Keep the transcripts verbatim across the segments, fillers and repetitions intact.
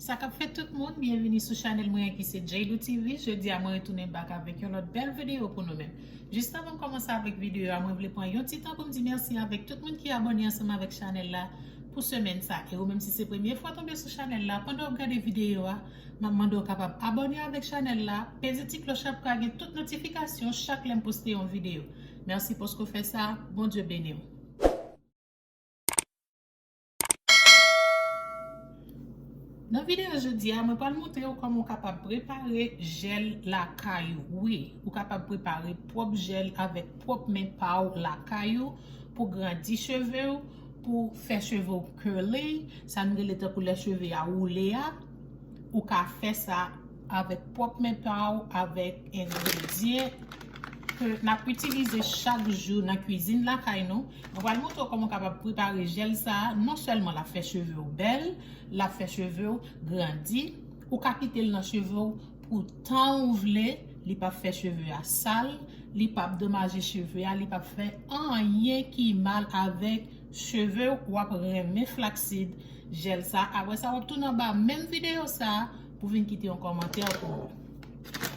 Sa k ap fèt tout moun, byenvini sou chanèl mwen an ki se Jaylou T V. Jodi a mwen retounen back avèk yon lòt bèl videyo pou nou menm. Jis avan m kòmanse avèk videyo a, mwen vle pran yon ti tan pou m di mèsi avèk tout moun ki abòne ansanm avèk chanèl la pou semèn sa. E ou menm si se premye fwa tonbe sou chanèl la, pandan w ap gade videyo a, m ap mande w kapab abòne avèk chanèl la, peze ti klòch la pou ka gen tout notifikasyon chak lè m poste yon videyo. Mèsi paske w fè sa, Bondye beni w. Nan videyo jodi a, mwen pral montre w kòman w kapab prepare jèl lakay ou. Wi, ou kapab prepare pwòp jèl avèk pwòp men pa w lakay ou pou grandi cheve w, pou fè cheve w curly, sa nou rele tankou lè cheve a woule a. Ou ka fè sa avèk pwòp men pa w, avèk engredyan ke n ap itilize chak jou nan kwizin lakay nou. Mwen pral montre w kòman w kapab prepare jèl sa a. Non sèlman l ap fè cheve w bèl, l ap fè cheve w grandi. Ou ka kite l nan cheve w pou tan ou vle. Li p ap fè cheve a sal, li p ap domaje cheve a, li p ap fè anyen ki mal avèk cheve w. W ap renmen flaksid jèl sa. Apre sa, w ap tounen anba menm videyo sa pou vin kite yon kòmantè pou mwen.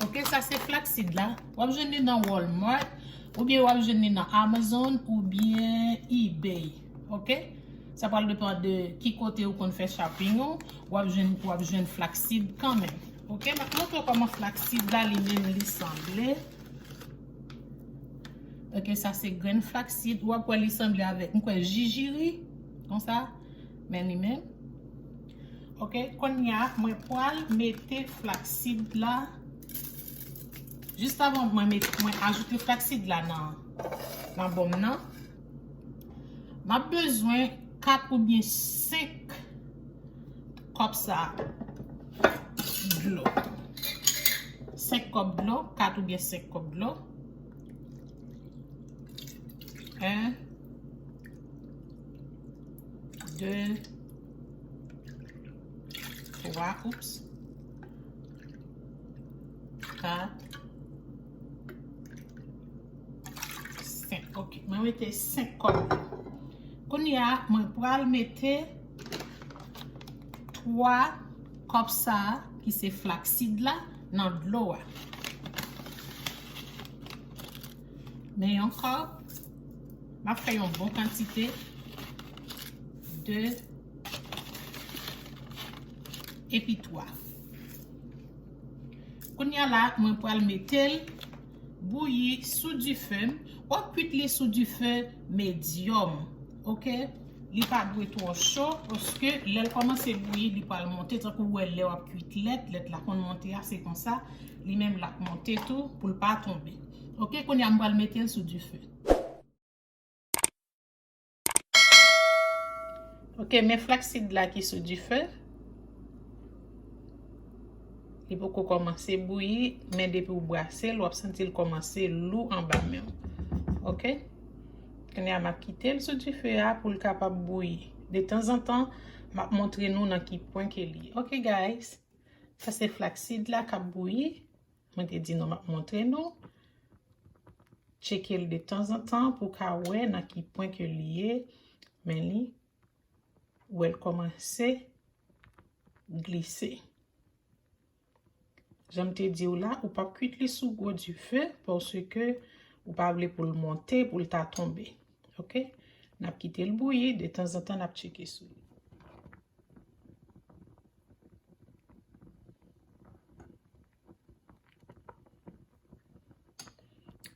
Ok, sa se flaksid la. W ap jwenn li nan Walmart, oubyen w ap jwenn li nan Amazon, oubyen eBay. Ok? Sa pral depann de ki kote ou konn fè shopping ou, w ap jwenn, w ap jwenn flaksid kanmenm. Ok? M ap montre w kòman flaksid la li menm li sanble. Ok, sa se grenn flaksid. W ap wè li sanble avèk, m kwè, jijiri. Konsa. Men li menm. Ok, kounye a, mwen pral mete flaksid la. Jis avan mwen met, mwen ajoute flaksid la nan, nan bòm nan. M ap bezwen kat oubyen senk kòp sa dlo. Senk kòp dlo, kat oubyen senk kòp dlo. En, de, twa, oups, kat, senk. Ok, mwen mete senk kòp. Kounye a, mwen pral mete twa kòp sa a, ki se flaksid la, nan dlo a. Men yon kòp, m ap fè yon bon kantite. De, epi twa. Kounye a la, mwen pral mete l bouyi sou dife m. W ap kwit li sou dife medyòm, ok? Li pa dwe twò cho, paske lè l kòmanse bouyi, li pral monte, tankou w wè lè w ap kwit lèt, lèt la konn monte a, se konsa, li menm l ap monte tou, pou l pa tonbe. Ok, kounye a m pral mete l sou dife. Ok, men flaksid la ki sou dife. Li poko kòmanse bouyi, men depi w brase l, w ap santi l kòmanse lou anba men w. Ok? Kounye a, m ap kite l sou dife a pou l kapab bouyi. De tanzantan, m ap montre nou nan ki pwen ke l ye. Ok, guys. Sa se flaksid la k ap bouyi. Mwen te di nou m ap montre nou. Tcheke l de tanzantan pou w ka wè nan ki pwen ke l ye. Men li, wè l kòmanse glise. Jan m te di w la, ou p ap kwit li sou gwo dife, paske ou pa vle pou l monte, pou l ta tonbe. Ok? N ap kite l bouyi, de tanzantan n ap tcheke sou li.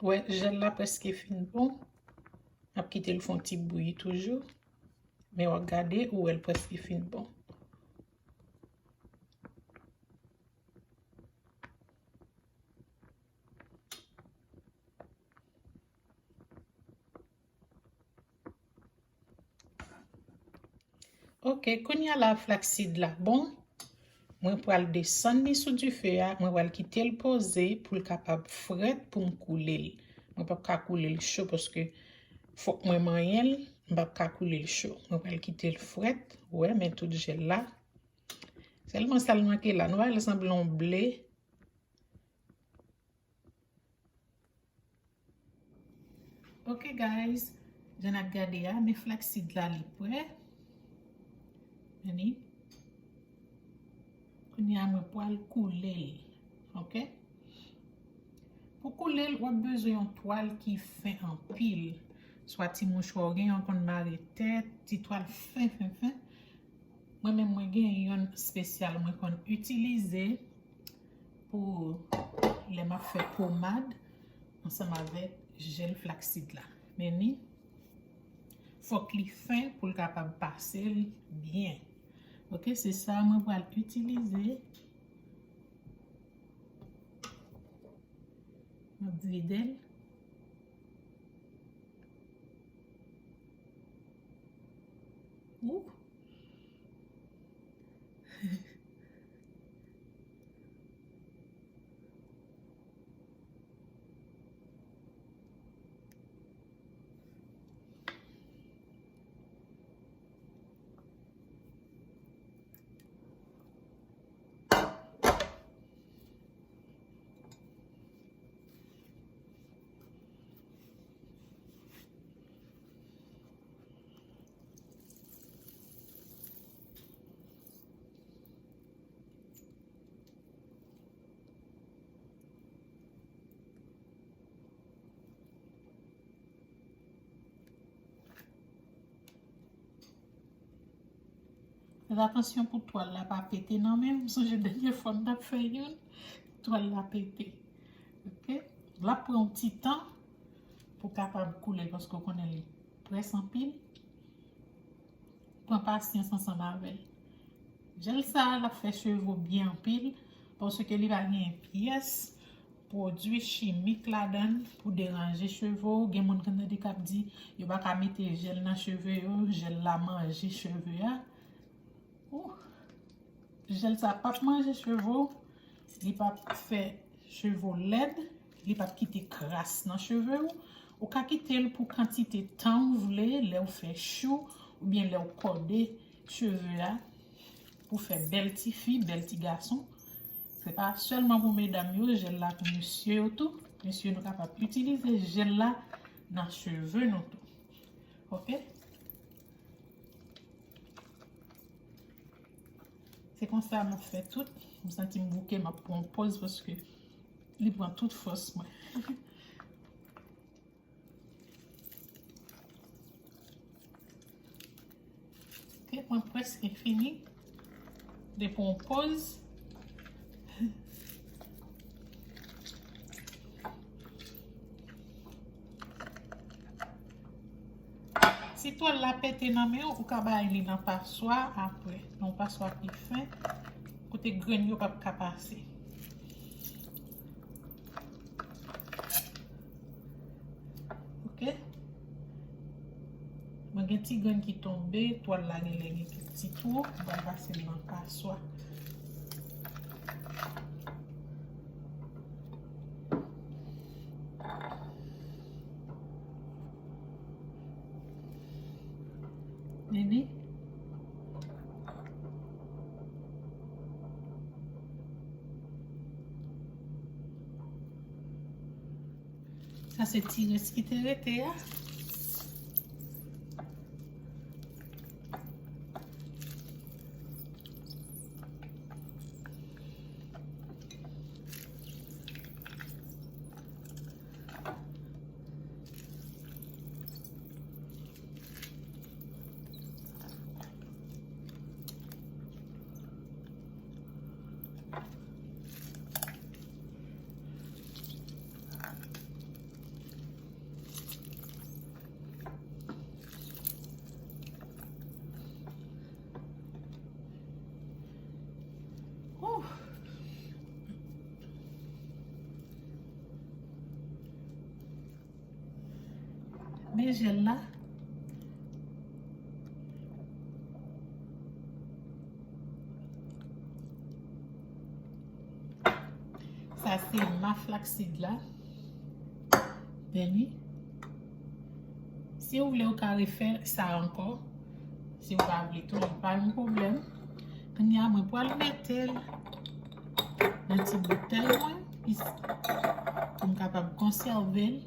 Wè, jèl la prèske fin bon. N ap kite l fè yon ti bouyi toujou. Men w ap gade, ou wè l prèske fin bon. Ok, kounye a la flaksid la bon. Mwen pral desann li sou dife a, mwen pral kite l poze pou l kapab frèt pou m koule l. Mwen p ap ka koule l cho paske fòk mwen manyen l, m p ap ka koule l cho. Mwen pral kite l frèt, ou wè, men tout jèl la. Sèlman sa l manke la, nou wè l sanble yon ble. Ok guys, jan n ap gade a, men flaksid la li prè. Men li. Kounye a mwen pral koule l. Ok? Pou koule l, w ap bezwen yon twal ki fen anpil. Swa ti mouchwa w gen, yon konn mare tèt, ti twal fen, fen, fen. Mwen menm, mwen gen yon espesyal mwen konn itilize pou lè m ap fè pomad ansanm avèk jèl flaksid la. Men li, fòk li fen pou l kapab pase l byen. Ok, se sa mwen pral itilize. M ap vide l. Ou. Fè atansyon pou twal la pa pete nan men w. M sonje dènye fwa m t ap fè youn, twal la pete. Ok? L ap pran yon ti tan pou kapab koule l, paske w konnen li près anpil. Pran pasyans ansanm avè l. Jèl sa a, l ap fè cheve w byen anpil, paske li pa gen pyès pwodui chimik ladan l pou deranje cheve w. Gen moun k ap tande k ap di yo pa ka mete jèl nan cheve yo, jèl la manje cheve a. Ou, jèl sa p ap manje cheve w, li p ap fè cheve w lèd, li p ap kite kras nan cheve w. Ou ka kite l pou kantite tan ou vle, lè w fè chou, oubyen lè w kòde cheve a, pou fè bèl ti fi, bèl ti gason. Se pa sèlman pou medam yo, jèl la pou mesye yo tou. Mesye, nou kapab itilize jèl la nan cheve nou tou. Ok? Se konsa m ap fè tout. M santi m bouke, m ap pran pòz paske li pran tout fòs mwen. Ok, mwen prèske fini. Depi yon pòz. Si twal la pete nan men w, ou ka bay li nan paswa apre. Nan yon paswa ki fen, kote grenn yo p ap ka pase. Ok? Mwen gen ti grenn ki tonbe, twal la genlè gen kèk ti twou, m pral pase l nan paswa. Nini? Sa se ti rès ki te rete a. Ouh. Men jèl la. Sa se ma flaksid la. Men li. Si w vle, ou ka refè sa ankò. Si w pa vle tou, li pa yon pwoblèm. Kounye a, mwen pral mete l nan ti boutèy mwen, pou m kapab konsève l.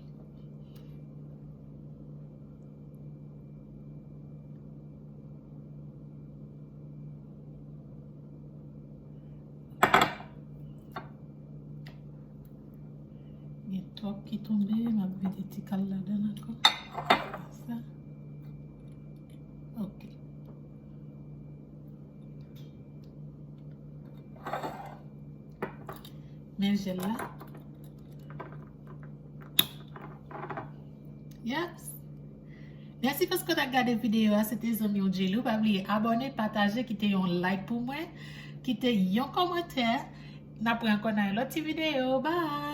Ki tonbe, m ap vide ti kal ladan ankò. Sa. Ok. Men jèl la. Yes. Mèsi paske w t ap gade videyo a. Se te zanmi w Jelou. Pa bliye abòne, pataje, kite yon like pou mwen, kite yon kòmantè. N ap wè ankò nan yon lòt ti videyo. Bye!